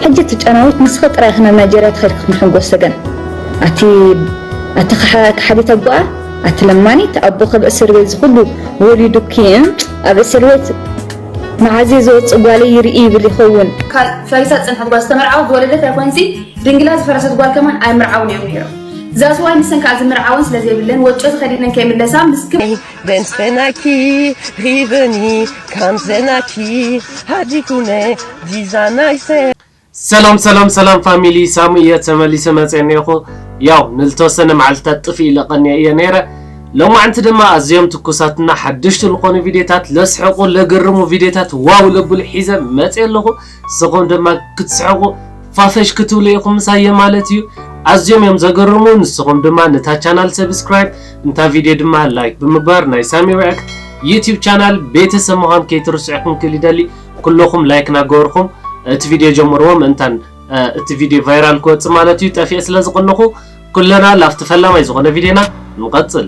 ሕጂ እቲ ጨናዊት ንስኺ ጥራይ ኢኺ ናብ ናይጀርያ ተኸድኪ ክትምሕጎስ ተገን። ኣቲ ኣቲ ከሓ- ከሓዲት ኣቦኣ፣ ኣቲ ለማኒት ኣቦ ከብ እስር ቤት ዝኹሉ ወሊዱኪ እም፣ ኣብ እስር ቤት መዓዜ ዝወፅእ ጓለይ ይርኢ ይብል ይኸውን። ካብ ፈሪሳ ዝፀንሐት ጓል ዝተመርዓወት ዝወለደት ኣይኮንሲ ድንግላ ዝፈረሰት ጓል ከማን ኣይምርዓውን እዮም ነይሮም። ዛስዋይ ንሰን ከዓ ዝምርዓወን ስለዘይብለን ወጮ ዝኸዲነን ከይምለሳ ምስክም Den svenaki, riveni, kam svenaki, hadikune, dizanayse. ሰላም ሰላም ሰላም ፋሚሊ፣ ሳሙ እየ ተመሊሰ መፅአ እኒአኹ። ያው ንልተወሰነ መዓልትታት ጥፍእ ኢለ ቀንየ እየ ነይረ። ሎማዕንቲ ድማ ኣዝዮም ትኩሳትና ሓደሽቲ ዝኾኑ ቪድዮታት፣ ለስሕቑ ለግርሙ ቪድዮታት ዋው ለብሉ ሒዘ መፅአ ኣለኹ። ንስኹም ድማ ክትስሕቑ ፋፈሽ ክትብሉ ኢኹም ምሳየ ማለት እዩ። ኣዝዮም እዮም ዘገርሙ። ንስኹም ድማ ነታ ቻናል ሰብስክራይብ፣ እንታ ቪድዮ ድማ ላይክ ብምግባር ናይ ሳሚ ሪያክት ዩቲዩብ ቻናል ቤተሰብ ምዃን ከይትርስዑ ክንክል ይደሊ። ኩለኹም ላይክ ናገበርኩም እቲ ቪድዮ ጀምርዎ፣ ምእንታን እቲ ቪድዮ ቫይራል ክወፅእ ማለት እዩ። ጠፊኤ ስለ ዝቐነኹ ኩለና ላፍቲ ፈላማይ ዝኾነ ቪድዮና ንቐፅል።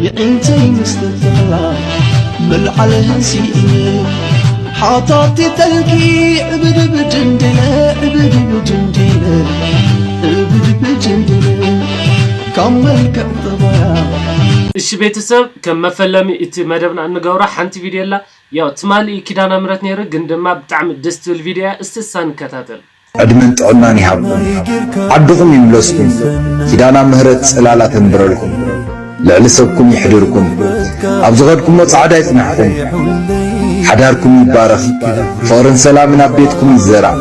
የዒንተይ ምስትፍላ ምልዓል ሃንሲእኒ ሓታቲ ጠልቂ ዕብድብድ እንዲለ ዕብድብድ እንዲለ ዕብድብድ እንዲለ ካብ መልክዕ ጠባያ እሺ ቤተሰብ፣ ከም መፈለሚ እቲ መደብና እንገብሮ ሓንቲ ቪድዮ ኣላ። ያው ትማሊ ኪዳነ ምሕረት ነይሩ፣ ግን ድማ ብጣዕሚ ደስ ትብል ቪድዮ እያ። እስቲ እሳ ንከታተል። ዕድመን ጥዕናን ይሃብኩም። ዓድኹም ይምለስኩም። ኪዳና ምህረት ጽላላ ተንብረልኩም። ልዕሊ ሰብኩም ይሕድርኩም። ኣብ ዝኸድኩሞ ጻዕዳ ይጽናሕኩም። ሓዳርኩም ይባረኽ። ፍቕርን ሰላምን ኣብ ቤትኩም ይዘራእ።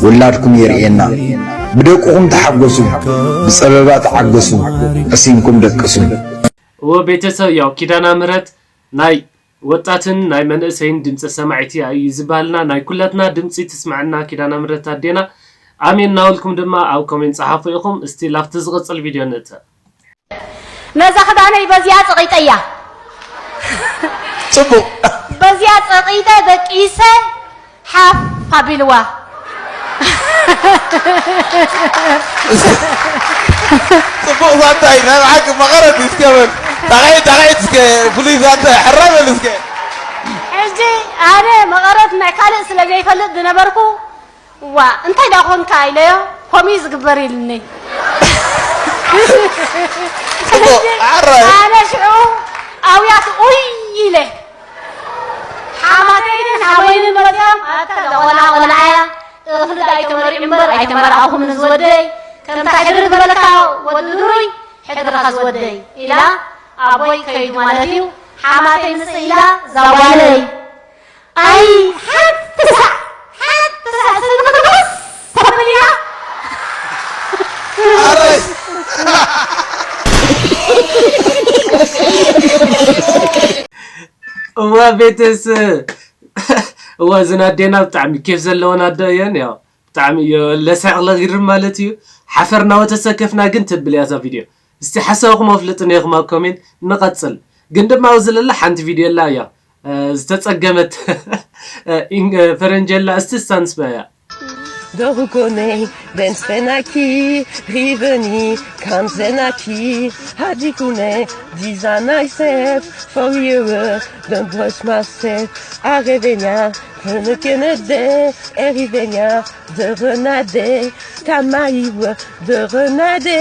ውላድኩም የርእየና። ብደቅኹም ተሓጎሱ። ብጸበባ ተዓገሱ። ሕሲምኩም ደቅሱ። እወ ቤተሰብ፣ ያው ኪዳነ ምሕረት ናይ ወጣትን ናይ መንእሰይን ድምፂ ሰማዒት እያ እዩ ዝበሃልና። ናይ ኩላትና ድምፂ ትስማዕና ኪዳነ ምሕረት ኣዴና። ኣሜን እናበልኩም ድማ ኣብ ኮሜንት ጸሓፉ ኢኹም። እስቲ ላፍቲ ዝቕፅል ቪድዮ ንእተ። ነዛ ክዳነይ በዚኣ ጸቒጠያ። ጽቡቕ። በዚኣ ጸቒጠ ደቂሰ ሓፍ ኣቢልዋ። ጽቡቕ ዛንታ እዩ። ናይ ብሓቂ መቐረት እዩ። እስከ በል። ጣቕዒት፣ ጣቕዒት እስከ ፍሉይ ዛንታ እዩ። ሕራይ በል እስከ። ሕጂ ኣነ መቐረት ናይ ካልእ ስለ ዘይፈልጥ ዝነበርኩ፣ እዋ፣ እንታይ ደኣ ኾንካ ኢለዮ፣ ከምኡ እዩ ዝግበር ኢሉኒ። ጽቡቕ። ሕጂ ሕራይ። ኣነ ሽዑ ኣውያት ኡይ ኢለ። ሓማተይን ሓወይንን መጺኦም፣ ኣታ እዛ ቆልዓ ቆልዓ እያ፣ እኽሊ ዶ ኣይተመሪዑ እምበር ኣይተመርዓኹምን ዝወደይ፣ ከምታ ሕድሪ ዝበለካ ወዲ ድሩይ ሕድርኻ ዝወደይ ኢላ፣ ኣቦይ ከይዱ ማለት እዩ፣ ሓማተይ ምጽእ ኢላ እዛ ጓለይ። ኣይ ሓንቲ ሳዕ፣ ሓንቲ ሳዕ ስልሚ ክትበስ ተብል ኢላ። ኣረይ። እዋ ቤተሰብ፣ እዋ እዘን ኣዴና ብጣዕሚ ኬፍ ዘለወን ኣደ እየን። ያው ብጣዕሚ እዮ ለሳዕቕ ለጊርም ማለት እዩ። ሓፈር እናወተሰከፍና ግን ትብል እያ እዛ ቪድዮ። እስቲ ሓሳብኹም ኣፍልጡና ኢኹም ኣብ ኮሜንት። ንቐጽል ግን ድማ ኣብዚ ለላ ሓንቲ ቪድዮ ኣላ እያ፣ እ፣ ዝተጸገመት፣ እ፣ ኢን-፣ እ፣ ፈረንጂ ኣላ። እስቲ እሳ ንስማያ። Dorukone, den svenaki, riveni, kam svenaki, hadikune, dizanayse, foyere, den brosmase, arevenia, prenekene de, erivenia, de renade, kamaiwe, de renade,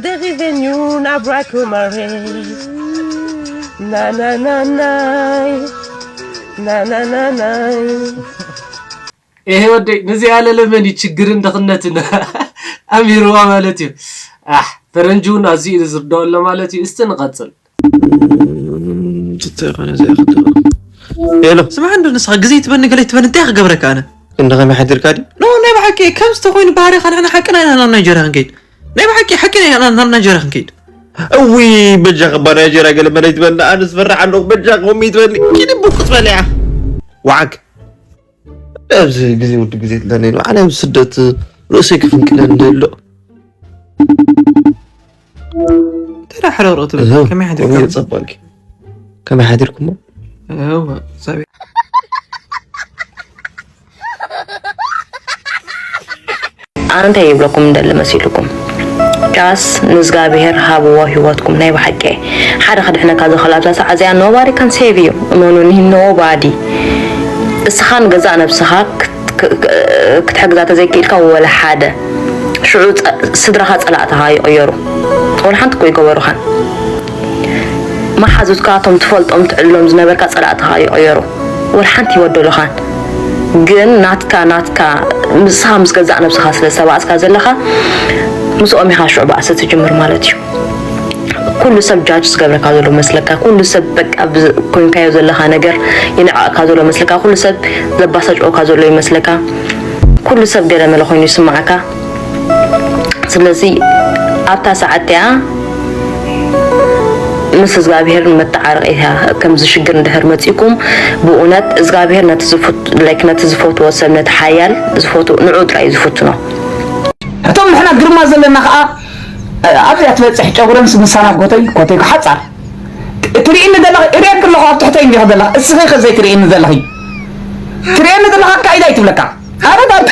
de riveniu, na brakomare. Na na na na. Na na na na. ይሄ ወደይ ነዚ ያለለ መን እዩ ችግርን ድኽነትን ኣሚርዋ ማለት እዩ። ኣሕ ፈረንጂ እውን ኣዝዩ እዩ ዝርድኦ ኣሎ ማለት እዩ። እስቲ ንቐጽል። እንተኾነ ዘይኽእል። ሄሎ። ስማዕ እንዶ ንስኻ ግዜ ትበኒ ገለ ትበኒ እንታይ ክገብረካ ኣነ? ክንዲ ከመይ ሓዲርካ ድዩ? ኖ ናይ ብሓቂ ከምዚ ተኾይኑ ባህሪኻ ንሕና ሓቅና ኢና ናብ ናይጀርያ ክንከይድ። ናይ ብሓቂ ሓቅና ኢና ናብ ናይጀርያ ክንከይድ። እውይ በጃኻ እባ ናይጀርያ ገለ መለ ይትበልና ኣነ ዝፈርሕ ኣለኹ በጃኻ ከምኡ ይትበልኒ ኪድ እቡ ቁጽ በል እያ። ወዓግ። ኣብዚ ግዜ ውድ ግዜ ትለኒ ኢሉ ዓለም ስደት ርእሰይ ክፍንቅለኒ ደሎ። ተራ ሕረሮ ትብል እዞ ከመይ ሓዲርካ? ወይ ጸባልኪ ከመይ ሓዲርኩሞ? እወ ጸቢ ኣንተ ይብለኩም እንደሊ መሲልኩም ጃስ ንእዝጋብሄር ሃብዎ ህይወትኩም ናይ ብሓቂ ሓደ ክድሕነካ ዝኽእል ኣብዛ ሰዓት እዚኣ nobody can save you እመኑኒ nobody እስኻ ንገዛእ ነብስኻ ክት- ክትሕግዛ ተዘይክኢልካ ወላ ሓደ። ሽዑ ስድራኻ ጸላእትኻ ይቕየሩ። ወላ ሓንቲ እኮ ይገበሩኻን። መሓዙትካ እቶም ትፈልጦም ትዕልሎም ዝነበርካ ጸላእትኻ ይቕየሩ። ወላ ሓንቲ ይበደሉኻን። ግን ናትካ ናትካ ምስኻ ምስ ገዛእ ነብስኻ ስለ ዝተባእስካ ዘለኻ ምስኦም ኢኻ ሽዑ ባእሲ ትጅምር ማለት እዩ። ኩሉ ሰብ ጃጅ ዝገብረካ ዘሎ መስለካ፣ ኩሉ ሰብ በቃ ኮይንካዮ ዘለኻ ነገር ይንዕቐካ ዘሎ መስለካ፣ ኩሉ ሰብ ዘባሳጭኦካ ዘሎ ይመስለካ፣ ኩሉ ሰብ ገለ መለ ኮይኑ ይስማዓካ። ስለዚ ኣብታ ሰዓት እቲኣ ምስ እግዚኣብሄር መተዓረቂ እያ። ከምዚ ሽግር እንድሕር መፂእኩም ብእውነት እግዚኣብሄር ነቲ ዝፈትዎ ሰብ ነቲ ሓያል ዝፈትዎ ንዑ ጥራይ እዩ ዝፍትኖ። እቶም ንሕና ግርማ ዘለና ከዓ ኣብዚኣ ትበፅሕ ጨጉረ ምስ ምሳና ጎተይ ኮተይ ሓፃር ትርእኒ ዘለኺ እሪአክ ኣለኹ ኣብ ትሕተይ እንዲኹ ዘለኺ እስኺ ከ ዘይትርእኒ ዘለኺ ትርእኒ ዘለኻ ኣካይዳ ይትብለካ ኣረ ኣብ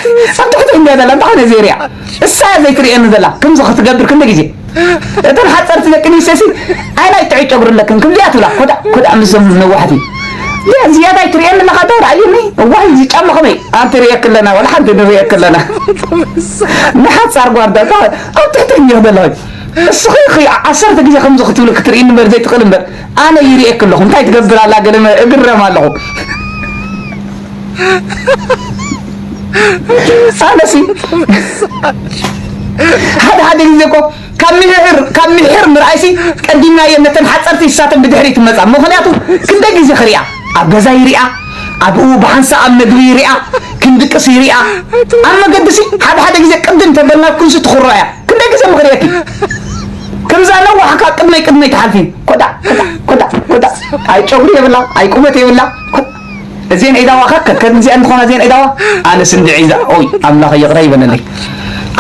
ትሕተይ እንዲያ ዘላ እንታይ ኮነ ዘይሪኣ እሳ ዘይትርእኒ ዘላ ከምዚ ክትገብር ክንደ ግዜ እተን ሓፀርቲ ደቂ ኣንስትዮሲ ኣይ ናይ ጥዑይ ጨጉሪ ኣለክን ከምዚኣ ትብላ ኮዳ ኮዳ ምስዞም ነዋሕቲ ዝያዳ ይትርእየኒ ኣለኻ ዶ ርኣይኒ እዋይ እዚ ጫማ ከመይ ኣንቲ ርእየክ ኣለና ወላ ሓንቲ ንርእየክ ኣለና ንሓፃር ጓርዳ ኣብ ትሕቲ እኒኦ ዘለኹ እስኺ ኺ ዓሰርተ ግዜ ከምዚ ክትብሊ ክትርእይኒ እምበር ዘይትኽእል እምበር ኣነ ይርእየክ ኣለኹ እንታይ ትገብር ኣላ ገለ እግረም ኣለኹ ኣነሲ ሓደ ሓደ ግዜ እኮ ካብ ምሕር ካብ ምሕር ምርኣይሲ ቀዲምናየን ነተን ሓፀርቲ ንሳተን ብድሕሪት ይመፃ ምኽንያቱ ክንደይ ግዜ ክሪኣ ኣብ ገዛ ይሪኣ ኣብኡ ብሓንሳ ኣብ መግቢ ይሪኣ ክንድቅስ ይሪኣ ኣብ መገዲሲ ሓደ ሓደ ግዜ ቅድም ተበልና ኩንሲ ትኽሮ እያ ክንደይ ግዜ ምኽርየኪ ከምዛ ነዋሕካ ቅድመይ ቅድመይ ትሓልፊ ኮዳ ኮዳ ኮዳ ኮዳ ኣይ ጨጉሪ የብላ ኣይ ቁመት የብላ እዚአን ዒዳዋ ከ ከምዚአን ዝኾና እዚአን ዒዳዋ ኣነስ እንዲ ዒዛ ኦይ ኣምላኽ ይቕረ ይበለለይ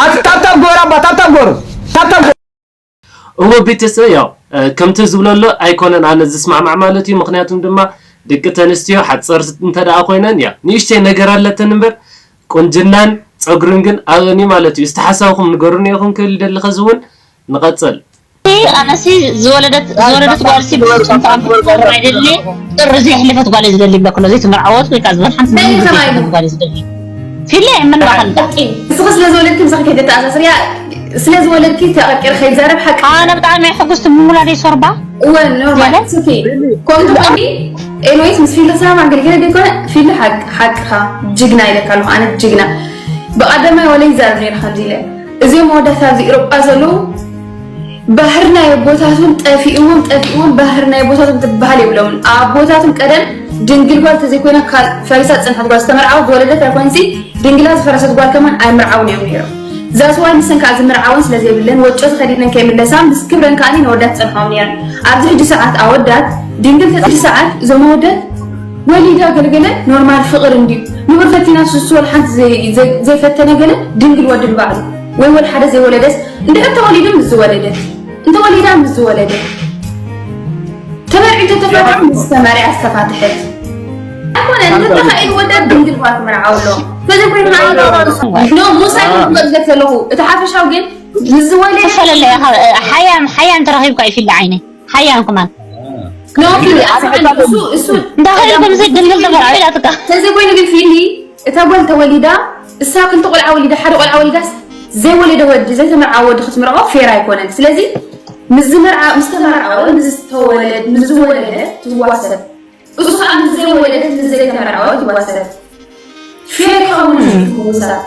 ኣቲ ታብታብ ግበር ኣባ ታብታብ ግበሩ ታብታብ እወ ቤተሰብ ያው ከምቲ ዝብለሎ ኣይኮነን ኣነ ዝስማዕማዕ ማለት እዩ ምክንያቱም ድማ ደቂ ተንስትዮ ሓፀር እንተ ደኣ ኮይነን ያ ንእሽተይ ነገር ኣለተን እምበር ቁንጅናን ፀጉርን ግን ኣብን እዩ ማለት እዩ እስቲ ሓሳብኩም ንገሩኒ ኢኹም ክብል ይደሊ ከዚ እውን ንቐፅል ኣነሲ ዝወለደት ዝወለደት ጓልሲ ብፅንትኣም ክትፈርም ኣይደሊ ጥሪ ዘየሕለፈት ጓል ዝደሊ ብለክሎ ዘይተመርዓወት ወይ ከዓ ዝበል ሓንቲ ዘየሕለፈት ጓል ዝደሊ ፊለ ምን ባኸልዳ እስኺ ስለ ዝወለድኪ ምሳኺ ከይደ ተኣሳስርያ ስለ ዝወለድኪ ተቐቂር ከይዛረብ ሓቂ ኣነ ብጣዕሚ ሕጉስቲ ምውላደይ ሶርባ እወ ኖርማል ኦኬ ከምዚ ኮኒ ኤንዌይስ ምስ ፊልድ ሰላም ኣገልግለ ደይኮነ ፊልድ ሓቅኻ ጅግና ኢለካ ኣለኹ ኣነ ጅግና ብቐደማይ ወለ ይዛረብ ነይረ ከምዚ ኢለ እዚኦም መወዳእታ ኣብዚ ኤሮጳ ዘለዉ ባህሪ ናይ ኣቦታቶም ጠፊእዎም ጠፊእዎም ባህሪ ናይ ኣቦታቶም ትበሃል የብሎምን ኣቦታቶም ቀደም ድንግል ጓል ተዘይኮይና ፈሪሳ ዝፀንሐት ጓል ዝተመርዓወት ዝወለደት ኣይኮንሲ ድንግላ ዝፈረሰት ጓል ከማን ኣይምርዓውን እዮም ነይሮም ዛስዋይ ንሰን ከዓ ዝምርዓወን ስለዘይብለን ወጮ ተኸዲነን ከይምለሳ ምስ ክብረን ከዓ ነወዳት ፀንሖም ነይረን ኣብዚ ሕጂ ሰዓት ኣወዳት ድንግል ተፅዲ ሰዓት እዞም ኣወዳት ወሊዳ ገልገለ ኖርማል ፍቕር እንድዩ ንቡር ፈቲና ስሱ ወላ ሓንቲ ዘይፈተነ ገለ ድንግል ወዲ ንባዕሉ ወይ ወላ ሓደ ዘይወለደስ እንድሕር ተወሊዱ ምስ ዝወለደት እንተወሊዳ ምስ ዝወለደ ተመርዒ ተተፈርዐ ምስ ተመርዐ ዝተፋትሐት ኣይኮነ እንተተኻኢሉ ወዳት ድንግል ኳ ክምርዓው ኣሎ ስለዚ ኮይኑ ኖ ሙሳ ይፈልገት ዘለኹ እቲ ሓፈሻው ግን ምስ ዝወለደ ሓያም ሓያም ተረኺብካ ይፊላ ዓይነይ ሓያም ክማን እንዳ ኸይዱ ከምዚ ድንግል ተፈርዖ ኢላትካ ተዘይ ኮይኑ ግን ፊሊ እታ ጓል ተወሊዳ እሳ ክልተ ቆልዓ ወሊዳ ሓደ ቆልዓ ወሊዳስ ዘይወለደ ወዲ ዘይተመርዓ ወዲ ክትምርዖ ፌር ኣይኮነን ስለዚ ምስ ዝመርዓ ምስ ተመርዓወ ምስ ዝተወለድ ምስ ዝወለደ ትዋሰብ እሱ ከዓ ምስ ዘይወለደት ምስ ዘይተመርዓወ ትዋሰብ ፌር ክኸውን ምውሳብ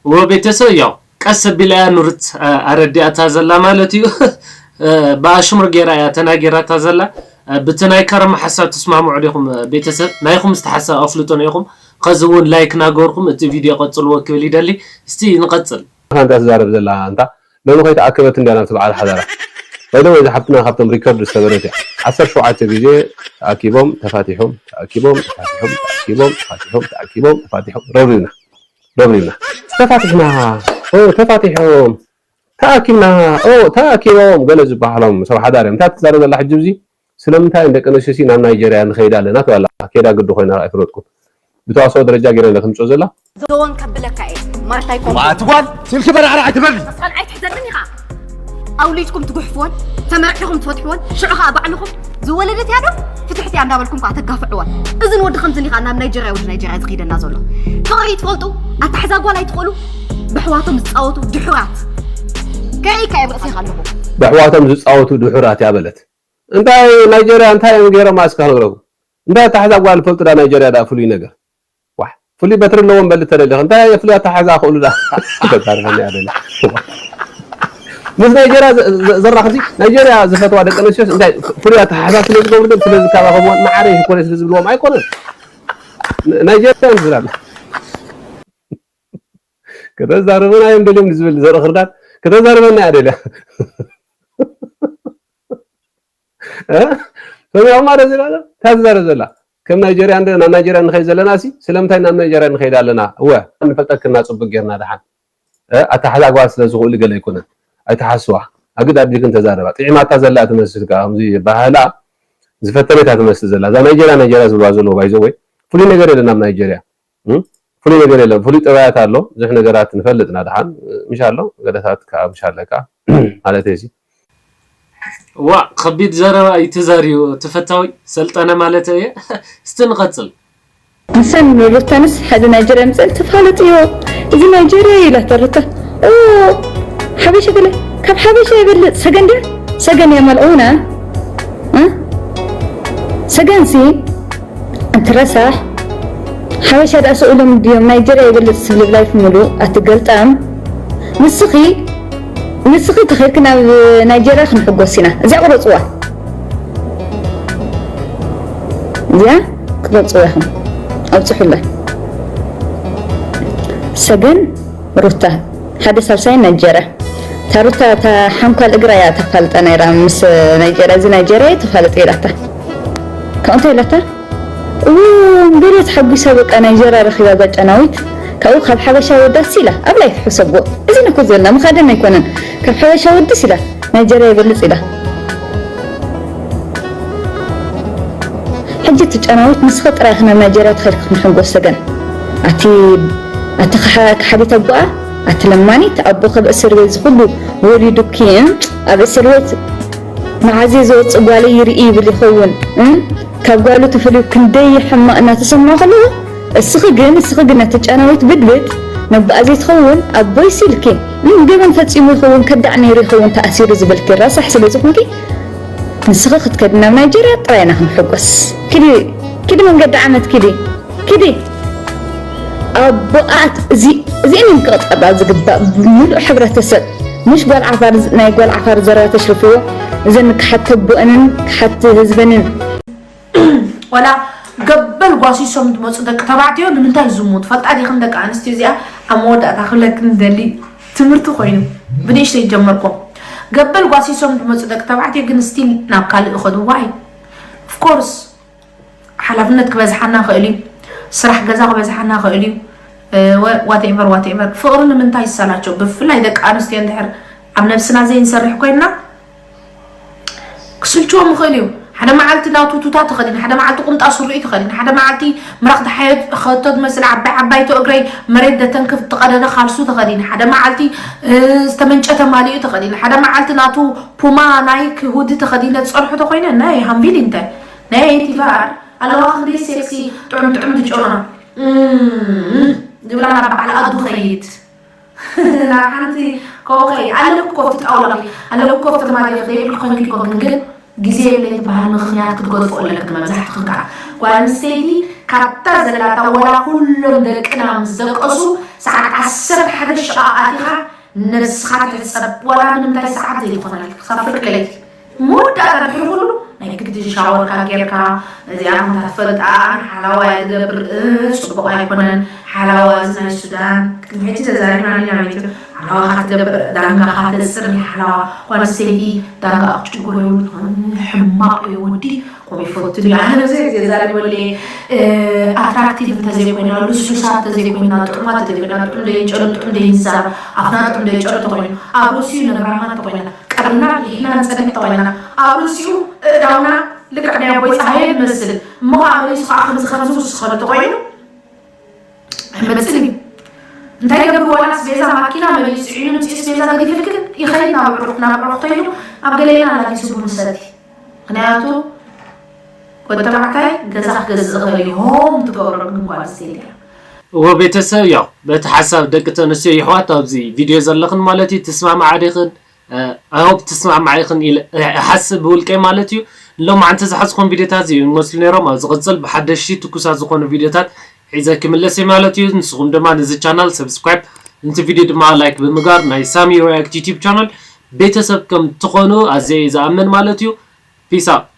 ወቤተሰብ ያው ቀስ ኣቢላ እያ ኑርት ኣረዲኣታ ዘላ ማለት እዩ። ብኣሽሙር ጌራ እያ ተናጊራታ ዘላ። ብቲ ናይ ከረማ ሓሳብ ትስማምዑ ዲኹም ቤተሰብ? ናይኹም እስቲ ሓሳብ ኣፍልጡና ኢኹም። ኸዚ እውን ላይክ ናገርኩም እቲ ቪድዮ ቀጽልዎ ክብል ይደሊ። እስቲ ንቐጽል። ኣንታ ትዛረብ ዘላ ኣንታ ሎሚ ከይተኣከበት እንድያ ናብቲ በዓል ሓዳራ። By the way እዛ ሓፍትና ካብቶም ሪከርድ ዝሰበረት እያ። ዓሰርተ ሸውዓተ ግዜ ተኣኪቦም ተፋቲሖም ተኣኪቦም ተፋቲሖም ተኣኪቦም ተፋቲሖም ተኣኪቦም ተፋቲሖም ረብሪብና። ረብሪብና ተፋቲሕና ኦ ተፋቲሖም ተኣኪብና ኦ ተኣኪቦም ገለ ዝበሃሎም ሰብ ሓዳር እዮም እንታይ ትዛረብ ዘላ ሕጂ እዚ ስለምንታይ ደቂ ኣንስትዮ ሲ ናብ ናይጀርያ ንኸይድ ኣለና ትብል ኣላ ከይዳ ግዲ ኮይና ኣይፈለጥኩን ብተዋስኦ ደረጃ ገይረ እንደ ተምፅኦ ዘላ ዞን ከብለካ እየ ማርታይ ኮም ኣትጓል ስልኪ በራዕራዕ ኣይትበል ኣይትሕዘልን ኢኻ ኣውሊድኩም ትጉሕፍዎን ተመርዒኹም ትፈትሕዎን ሽዑ ኸዓ ባዕልኹም ዝወለደት እያ ዶ ፍትሕቲ እያ እንዳበልኩም ከዓ ተጋፍዕዎን። እዝን ወዲ ከምዚ ኒኻ ናብ ናይጀርያ ወዲ ናይጀርያ ዝኸይደና ዘሎ ፍቕሪ ትፈልጡ ኣታሕዛ ጓል ኣይትኽእሉ ብሕዋቶም ዝፃወቱ ድሑራት ከርእይካ እየ ርእሲኻ ኣለኹ። ብሕዋቶም ዝፃወቱ ድሑራት እያ በለት። እንታይ ናይጀርያ እንታይ እዮም ገይሮም ኣስካ ክነግረኩም። እንታይ ኣታሕዛ ጓል ፈልጡ ዳ ናይጀርያ ዳ ፍሉይ ነገር ዋሕ ፍሉይ በትሪ ኣለዎም በል ተደሊኽ እንታይ ፍሉይ ኣታሓዛ ክእሉ ዳ ተዛርበኒ ኣደለ ምስ ናይጀርያ ዘራኽሲ ናይጀርያ ዝፈትዋ ደቂ ኣንስትዮስ እንታይ ፍሉይ ኣታሓዛ ስለ ዝገብሩ ስለ ዝከባኸብዎን ማዕረ ይኮነ ስለ ዝብልዎም ኣይኮነን ናይጀርያ ዝብላል ከተዛርበና እዮም ደልዮም ዝብል ዘርኢ ክርዳድ ከተዛርበና እያ ደልያ ሰሚዖማ ዶ ዝላለ እንታይ ትዛረብ ዘላ ከም ናይጀርያ እንደ ናብ ናይጀርያ ንኸይድ ዘለና ሲ ስለምንታይ ናብ ናይጀርያ ንኸይድ ኣለና እወ ንፈልጠክና ፅቡቅ ጌርና ደሓን ኣተሓዛግባ ስለ ዝኽእሉ ገለ ኣይኮነን ኣይተሓስዋ ኣግድ ኣቢልክን ተዛረባ ጥዒማታ ዘላ ትመስል ከዓ ከምዚ ባህላ ዝፈተነት እያ ትመስል ዘላ እዛ ናይጀርያ ናይጀርያ ዝብልዋ ዘለዉ ባይዘ ወይ ፍሉይ ነገር የለን ኣብ ናይጀርያ ፍሉይ ነገር የለን ፍሉይ ጥባያት ኣሎ ብዙሕ ነገራት ንፈልጥ ኢና ደሓን ምሽ ኣሎ ገለታት ከዓ ምሽ ኣለካ ማለት እዩ ዋእ ከቢድ ዘረባ እዩ ተዛሪቡ ተፈታዊ ሰልጠነ ማለተይ እየ እስቲ ንቀፅል። ንሰን ሩታንስ ሓደ ናይጀርያ ምፅአን ተፋለጥዮ እዚ ናይጀርያ እዩ ኢላታ ሩታ እዎ ሓበሻ ገለ ካብ ሓበሻ ይበልፅ ሰገን ድያ ሰገን እያ ማልኦና እ ሰገንሲ ኣንቲ ረሳሕ ሓበሻ ደኣ ስኡሎም ድዮም ናይጀርያ ይበልፅ ትብሊ ብላይፍ ሙሉእ ኣቲ ገልጣም ንስኺ ንስኺ ተኺድኪ ናብ ናይጀርያ ክንሕጎስ ኢና እዚኣ ቁረፅዋ እዚኣ ቅረፅዋ ኢኹም ኣብፅሑላ ሰገን ሩታ ሓደ ሳልሳይ ናይጀርያ እታ ሩታ እታ ሓንኳል እግራ እያ ተፋልጣ ነይራ ምስ ናይጀርያ እዚ ናይጀርያ እየ ተፋልጥ ኢላታ ካብኡ እንታይ ኢላታ እው ገለ ተሓጒሳ በቃ ናይጀርያ ረኺባ እዛ ጨናዊት ካብኡ ካብ ሓበሻ ወዳስ ኢላ ኣብ ላይፍ ሕሰብዎ እዚ ነኮ ዘለና ምኻደን ኣይኮነን ካብ ሓበሻ ወድስ ኢላ ናይጀርያ ይበልፅ ኢላ ሕጂ እቲ ጨናዊት ንስኺ ጥራይ ኢኺ ናብ ናይጀርያ ተኸድኪ ክንሕጎስ ሰገን ኣቲ ኣቲ ክሓ- ክሓዲት ኣቦኣ ኣቲ ለማኒት ኣቦ ካብ እስር ቤት ዝኹሉ ወሊዱኪ ኣብ እስር ቤት መዓዜ ዝወፅእ ጓለይ ይርኢ ይብል ይኸውን እም? ካብ ጓሉ ተፈልዩ ክንደይ ሕማቕ እናተሰምዖ ከለኹ እስኺ ግን እስኺ ግን ነቲ ጨናዊት ብድብድ ነቦኣ ዘይትኸውን ኣቦይሲ ኢልኪ እም? ገበን ፈፂሙ ይኸውን ከዳዕ ነይሩ ይኸውን ተኣሲሩ ዝበልኪ ረሳሕ ስለ ዝኾንኪ ንስኺ ክትከዲ ናብ ናይጀርያ ጥራይ ኢና ክንሕጎስ ኪዲ ኪዲ መንገዲ ዓመት ኪዲ ኪዲ ኣቦኣት እዚአን እዮም ክቕጠባ ዝግባእ ብምሉእ ሕብረተሰብ ምሽ ጓል ዓፋር ናይ ጓል ዓፋር ዘረባ ተሽርፍዎ እዘን ክሓት ተቦአንን ክሓት ህዝበንን ዋላ ገበል ጓሲሶም ዝመፁ ደቂ ተባዕትዮ ንምንታይ ዝሙት ፈልጣ ዲኽን ደቂ ኣንስትዮ እዚኣ ኣብ መወዳእታ ክብለክን ደሊ ትምህርቲ ኮይኑ ብንእሽተይ ጀመርኮ ገበል ጓሲሶም ዝመፁ ደቂ ተባዕትዮ ግን ስቲል ናብ ካልእ ይኸዱ ዋይ ኦፍኮርስ ሓላፍነት ክበዝሓና ይኽእል እዩ፣ ስራሕ ገዛ ክበዝሓና ይኽእል እዩ፣ ዋቴቨር ዋቴቨር። ፍቕሪ ንምንታይ ይሰላቸው? ብፍላይ ደቂ ኣንስትዮ እንድሕር ኣብ ነብስና ዘይንሰርሕ ኮይንና ክስልችዎም ይኽእል እዩ። ሓደ መዓልቲ ናቱ ቱታ ተኸዲነ፣ ሓደ መዓልቲ ቁምጣ ሱሪኡ ተኸዲነ፣ ሓደ መዓልቲ ምራኽ ተሓየት ኸቶ ዝመስል ዓባይ ዓባይቶ እግረይ መሬት ደተንክፍ ዝቐደደ ካልሱ ተኸዲነ፣ ሓደ መዓልቲ ዝተመንጨተ ማሊኡ ተኸዲነ፣ ሓደ መዓልቲ ናቱ ፑማ ናይክ ሁዲ ተኸዲነ ዝፀንሖ ተኾይነ ናይ ሃምቪል እንታይ ናይ ቲፋር ኣለዋ ክንደይ ሴክሲ ጥዑም ጥዑም ድጨና ዝብላ ናብ በዓል ኣዱ ኸይድ ናብ ሓንቲ ከውኸይ ኣለኩ ኮፍቲ ጣውላ ኣለኩ ኮፍቲ ማለ ዘይብል ኮንኪ ኮንክን ግን ግዜ የብለይ ትበሃል ምኽንያት ክትገድፎ ኣለክን መብዛሕትኽን ከዓ ጓል ኣንስተይቲ ካብታ ዘላታ ወላ ኩሎም ደቅና ምስ ደቀሱ ሰዓት ዓሰርተ ሓደ ሸኣ ኣቲኻ ነብስኻ ትሕጸብ ዋላ ምንም እንታይ ሰዓት ዘይትኾነልካ ክሳብ ፍርቂ ለይቲ መወዳእታ ድሕሪ ኩሉ ናይ ግድን ሻወርካ ጌርካ እዚኣ ከምታ ትፈልጣ ሓላዋ እያ ትገብር ጽቡቕ ኣይኮነን ሓላዋ እዚ ናይ ሱዳን ቅድሚ ሕጂ ተዛሪብና ኢና ቤት ሓላዋ ካ ትገብር ዳንጋ ካ ተስር ሓላዋ ኳንስተይቲ ዳንጋ ኣቅጭጎ ሕማቅ እዩ ወዲ ኮሚፎትኒ ኣነ ዘይ ዘዛሪበሉ ኣትራክቲቭ እንተዘይኮይና ልሱሳት እንተዘይኮይና ጥዑማት እንተዘይኮይና ጥዑም ደይንጨሉ ጥዑም ደይንዛረብ ኣፍና ጥዑም ደይጨሉ ተኮይኑ ኣብ ርእሲኡ ነግራማ ተኮይና ቀርና ሊሕና ንፀንሕ ተኮይና ኣብ ርእሲኡ እዳውና ልክዕ ናይ ኣቦይ ፀሃየ ዝመስል እሞ ከዓ መሊሱ ከዓ ከምዚ ከምዚ ውስኸሉ ተኮይኑ ኣይመፅን እዩ እንታይ ገብር ዋላ ኣስቤዛ ማኪና መሊኡ ጽዒኑ ምጽኡ ኣስቤዛ ገዲፍልክን ይኸይድ ናብ ዕሩቕ ናብ ዕሩቕ ተይሉ ኣብ ገሌና ኣላጊሱ ቡን ሰቲ ምክንያቱ ወዲ ተባዕታይ ገዛ ክገዝእ ኸል ሆም ትገብሮ ግን ጓል ኣንስተይቲ እያ። እዎ ቤተሰብ ያው በቲ ሓሳብ ደቂ ተንስትዮ ይሕዋት ኣብዚ ቪድዮ ዘለኽን ማለት እዩ ትስማማዓ ዲኽን? I hope ትስማማዓ ኢኽን ኢለ እሓስብ ብውልቀይ ማለት እዩ። ሎማዓንቲ ዝሓዝኩም ቪድዮታት እዚ ይመስሉ ነይሮም። ኣብ ዝቕጽል ብሓደሽቲ ትኩሳት ዝኾኑ ቪድዮታት ሒዘ ክምለስ እየ ማለት እዩ። ንስኹም ድማ ነዚ ቻናል ሰብስክራይብ፣ ነቲ ቪድዮ ድማ ላይክ ብምግባር ናይ ሳሚ ሪያክት ዩቲዩብ ቻናል ቤተሰብ ከም ትኾኑ ኣዝየ እየ ዝኣምን ማለት እዩ። ፒስ ኣውት።